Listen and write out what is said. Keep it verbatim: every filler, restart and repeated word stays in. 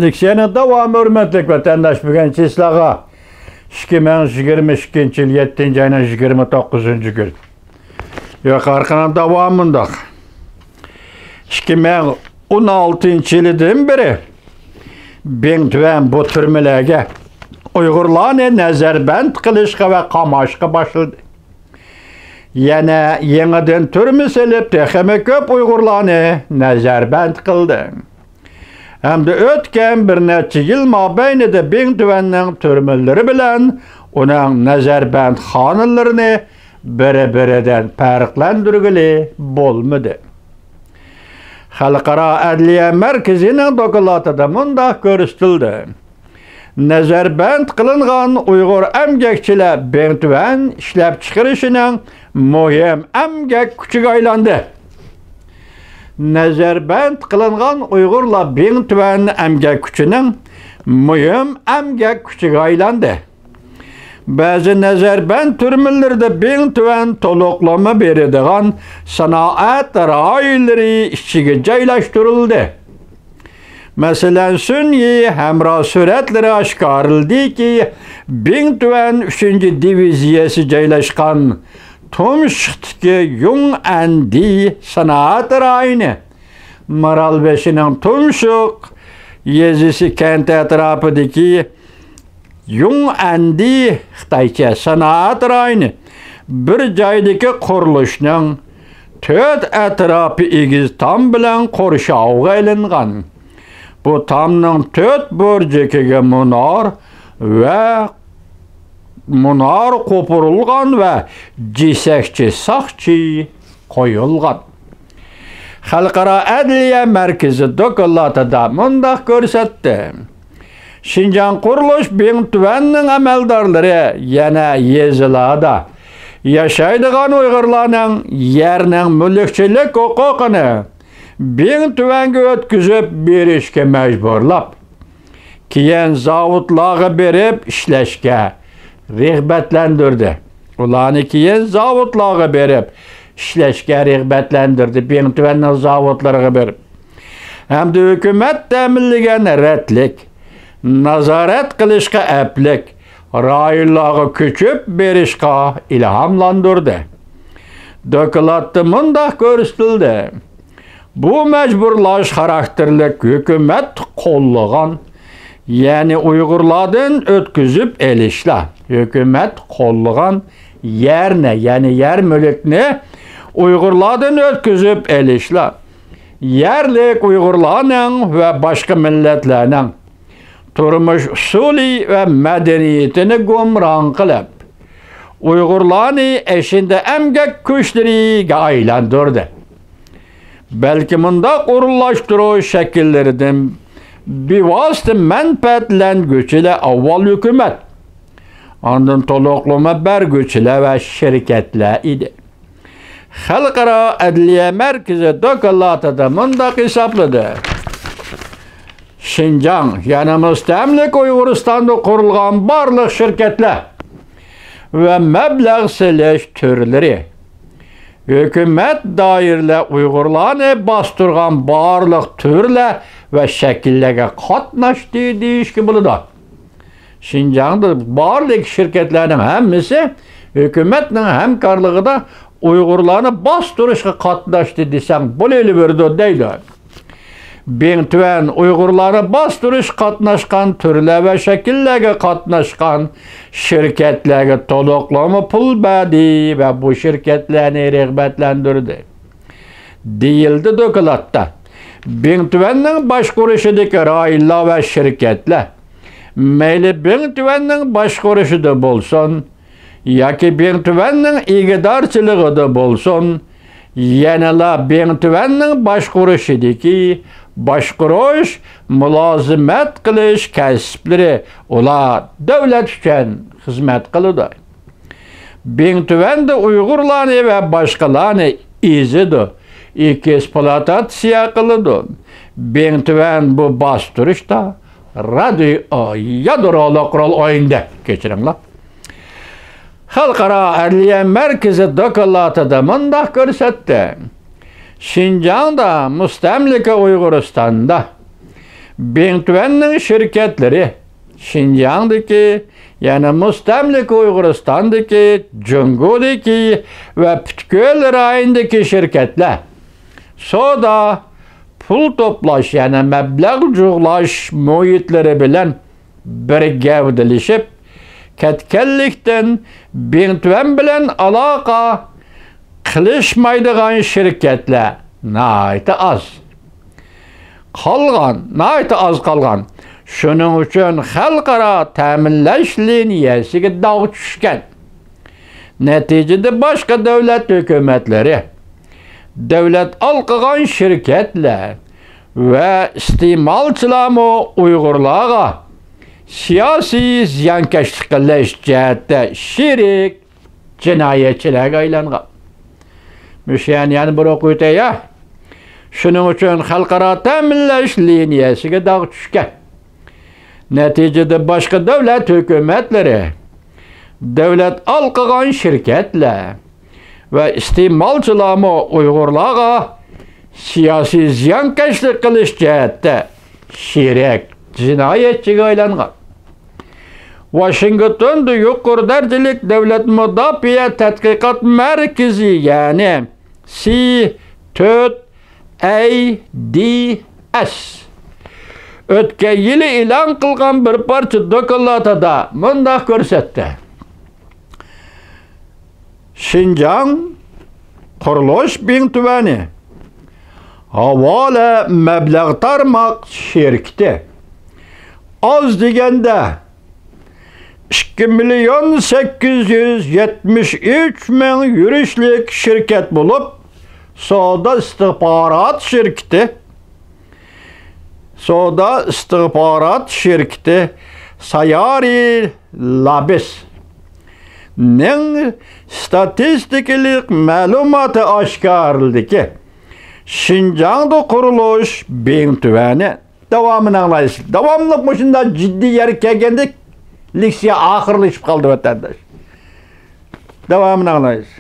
لېكسىيەنىڭ داۋامى، ھۆرمەتلىك ۋەتەنداش، بۈگۈن چىسلاغا ئىككى مىڭ يىگىرمە ئىككىنچى يىل يەتتىنچى ئاينىڭ يىگىرمە توققۇزىنچى كۈنى. يۇقىرىقىنىڭ داۋامى مۇنداق. ئىككى مىڭ ئون ئالتىنچى يىلىدىن بېرى بىڭتۈەن بۇ تۈرمىلەرگە ئۇيغۇرلارنى نەزەربەند قىلىشقا ۋە قاماشقا باشلىدى. يەنە يېڭىدىن تۈرمە سېلىپ، تېخىمۇ كۆپ ئۇيغۇرلارنى نەزەربەند قىلدى. ھەمدە ئۆتكەن بىر نەچچە يىل مابەينىدە بىڭتۈەننىڭ تۈرمىلىرى بىلەن ئۇنىڭ نەزەربەند خانىلىرىنى بىر-بىرىدىن پەرقلەندۈرگىلى بولمىدى. خەلقئارا ئەدلىيە مەركىزىنىڭ دوكلاتىدا مۇنداق كۆرسىتىلدى: نەزەربەند قىلىنغان ئۇيغۇر ئەمگەكچىلەر بىڭتۈەن ئىشلەپچىقىرىشىنىڭ مۇھىم ئەمگەك كۈچىگە ئايلاندى. نەزەربەند قىلىنغان ئۇيغۇرلار بىڭتۈەن ئەمگەك كۈچىنىڭ مۇھىم ئەمگەك كۈچىگە ئايلاندى. بەزى نەزەربەند تۈرمىلىرىدە بىڭتۈەن تولۇقلىما بېرىدىغان سانائەت رايونلىرى ئىچىگە جايلاشتۇرۇلدى. مەسىلەن، سۈنئىي ھەمراھ سۈرەتلىرى ئاشكارىلىدىكى، بىڭتۈەن ئۈچىنچى دىۋىزىيەسى جايلاشقان تۇمشۇقتىكى يۇڭئەندى سانائەت رايونى، مارالبېشىنىڭ تۇمشۇق يېزىسى كەنتى ئەتراپىدىكى يۇڭئەندى خىتايچە سانائەت رايونى بىر جايدىكى قۇرۇلۇشنىڭ تۆت ئەتراپى ئېگىز تام بىلەن قورشاۋغا ئېلىنغان. بۇ تامنىڭ تۆت بۇرجىكىگە مۇنار ۋە مۇنار قوپۇرۇلغان ۋە جېسەكچى ساقچى قويۇلغان. خەلقئارا ئەدلىيە مەركىزى دوكلاتىدا مۇنداق كۆرسەتتى: شىنجاڭ قۇرۇلۇش بىڭتۈەننىڭ ئەمەلدارلىرى يەنە يېزىلاردا ياشايدىغان ئۇيغۇرلارنىڭ يەرنىڭ مۈلۈكچىلىك ھوقۇقىنى بىڭتۈەنگە ئۆتكۈزۈپ بېرىشكە مەجبۇرلاپ، كېيىن زاۋۇتلارغا بېرىپ ئىشلەشكە رىغبەتلەندۈردى. ئۇلارنى كېيىن زاۋۇتلارغا بېرىپ ئىشلەشكە رىغبەتلەندۈردى، بىڭتۈەننىڭ زاۋۇتلىرىغا بېرىپ. ھەمدە ھۆكۈمەت تەمىنلىگەن رەتلىك، نازارەت قىلىشقا ئەپلىك رايونلارغا كۆچۈپ بېرىشقا ئىلھاملاندۇردى. دوكلاتتا مۇنداق كۆرسىتىلدى: بۇ مەجبۇرلاش خاراكتېرلىك ھۆكۈمەت قوللىغان، يەنى ئۇيغۇرلاردىن ئۆتكۈزۈپ ئېلىشلار، ھۆكۈمەت قوللىغان يەرنى، يەنى يەر مۈلۈكنى ئۇيغۇرلاردىن ئۆتكۈزۈپ ئېلىشلار، يەرلىك ئۇيغۇرلارنىڭ ۋە باشقا مىللەتلەرنىڭ تۇرمۇش ئۇسۇلى ۋە مەدەنىيىتىنى گۇمران قىلىپ، ئۇيغۇرلارنى ئەشىندە ئەمگەك كۈچلىرىگە ئايلاندۇردى. بەلكى مۇنداق ئورۇنلاشتۇرۇش شەكىللىرىدىن بىۋاسىتە مەنپەئەتلەنگۈچىلەر ئاۋۋال ھۆكۈمەت، ئاندىن تولۇقلىما بەرگۈچىلەر ۋە شىركەتلەر ئىدى. خەلقئارا ئەدلىيە مەركىزى دوكلاتىدا مۇنداق ھېسابلىدى: شىنجاڭ، يەنى مۇستەملىكە ئۇيغۇرىستاندا قۇرۇلغان بارلىق شىركەتلەر ۋە مەبلەغ سېلىش تۈرلىرى، ھۆكۈمەت دائىرىلەر ئۇيغۇرلارنى باستۇرغان بارلىق تۈرلەر ۋە شەكىللەرگە قاتناشتى دېيىشكە بولىدۇ. شىنجاڭدا بارلىق شىركەتلەرنىڭ ھەممىسى ھۆكۈمەتنىڭ ھەمكارلىقىدا ئۇيغۇرلارنى باستۇرۇشقا قاتناشتى دېسەڭ بولۇۋېرىدۇ دەيدۇ. بىڭتۈەن ئۇيغۇرلارنى باستۇرۇش قاتناشقان تۈرلەر ۋە شەكىللەرگە قاتناشقان شىركەتلەرگە تولۇقلىما پۇل بەردى ۋە بۇ شىركەتلەرنى رىغبەتلەندۈردى. دېيىلدى دوكلاتتا. بىڭتۈەننىڭ باشقۇرۇشىدىكى رايونلار ۋە شىركەتلەر، مەيلى بىڭتۈەننىڭ باشقۇرۇشىدا بولسۇن ياكى بىڭتۈەننىڭ ئىگىدارچىلىقىدا بولسۇن، يەنىلا بىڭتۈەننىڭ باشقۇرۇشىدىكى باشقۇرۇش، مۇلازىمەت قىلىش كەسىپلىرى، ئۇلار دۆلەت ئۈچۈن خىزمەت قىلىدۇ. بىڭتۈەندە ئۇيغۇرلارنى ۋە باشقىلارنى ئېزىدۇ، ئېكسپلۇئاتاتسىيە قىلىدۇ. بىڭتۈەن بۇ باستۇرۇشتا رادىيو، يادرولۇق رول ئوينىدى. كەچۈرۈڭلار. خەلقئارا ئەدلىيە مەركىزى دوكلاتىدا مۇنداق كۆرسەتتى: شىنجاڭدا، مۇستەملىكە ئۇيغۇرىستاندا بىڭتۈەننىڭ شىركەتلىرى شىنجاڭدىكى، يەنى مۇستەملىكە ئۇيغۇرىستاندىكى، جۇڭگودىكى ۋە پۈتكۈل رايوندىكى شىركەتلەر سودا، پۇل توپلاش، يەنى مەبلەغ جۇغلاش مۇھىتلىرى بىلەن بىر گەۋدىلىشىپ كەتكەنلىكتىن، بىڭتۈەن بىلەن ئالاقە قىلىشمايدىغان شىركەتلەر ناھايىتى ئاز. قالغان، ناھايىتى ئاز قالغان. شۇنىڭ ئۈچۈن خەلقئارا تەمىنلەش لىنىيەسىگە داغ چۈشكەن. نەتىجىدە باشقا دۆلەت ھۆكۈمەتلىرى، دۆلەت ھالقىغان شىركەتلەر ۋە ئىستېمالچىلارمۇ ئۇيغۇرلارغا سىياسىي زىيانكەشلىك قىلىش جەھەتتە شېرىك جىنايەتچىلەرگە ئايلانغان. مۇشۇ يەرنى يەنە بىر ئوقۇۋېتەي، يا. شۇنىڭ ئۈچۈن خەلقئارا تەمىنلەش لىنىيەسىگە داغ چۈشكەن. نەتىجىدە باشقا دۆلەت ھۆكۈمەتلىرى، دۆلەت ھالقىغان شىركەتلەر ۋە ئىستېمالچىلارمۇ ئۇيغۇرلارغا سىياسىي زىيانكەشلىك قىلىش جەھەتتە شېرىك جىنايەتچىگە ئايلانغان. ۋاشىنگتوندا يۇقىرى دەرىجىلىك دۆلەت مۇداپىئە تەتقىقات مەركىزى، يەنى سى تۆت ئەي دى ئەس، ئۆتكەن يىلى ئېلان قىلغان بىر پارچە دوكلاتىدا مۇنداق كۆرسەتتى: شىنجاڭ قۇرۇلۇش بىڭتۈەنى ھاۋالە مەبلەغ تارماق شىركىتى ئاز دېگەندە ئىككى مىليون سەككىز يۈز يەتمىش ئۈچ مىڭ يۈرۈشلۈك شىركەت بولۇپ، سودا ئىستىخبارات شىركىتى، سودا ئىستىخبارات شىركىتى سايارى لابىس نىڭ ستاتىستىكىلىق مەلۇماتى ئاشكارىلىدىكى، شىنجاڭدا قۇرۇلۇش بىڭتۈەنى. داۋامىنى ئاڭلايسىز. داۋاملىق مۇشۇنداق جىددىي يەرگە كەلگەندە لېكسىيە ئاخىرلىشىپ قالدى، ۋەتەنداش. داۋامىنى ئاڭلايسىز.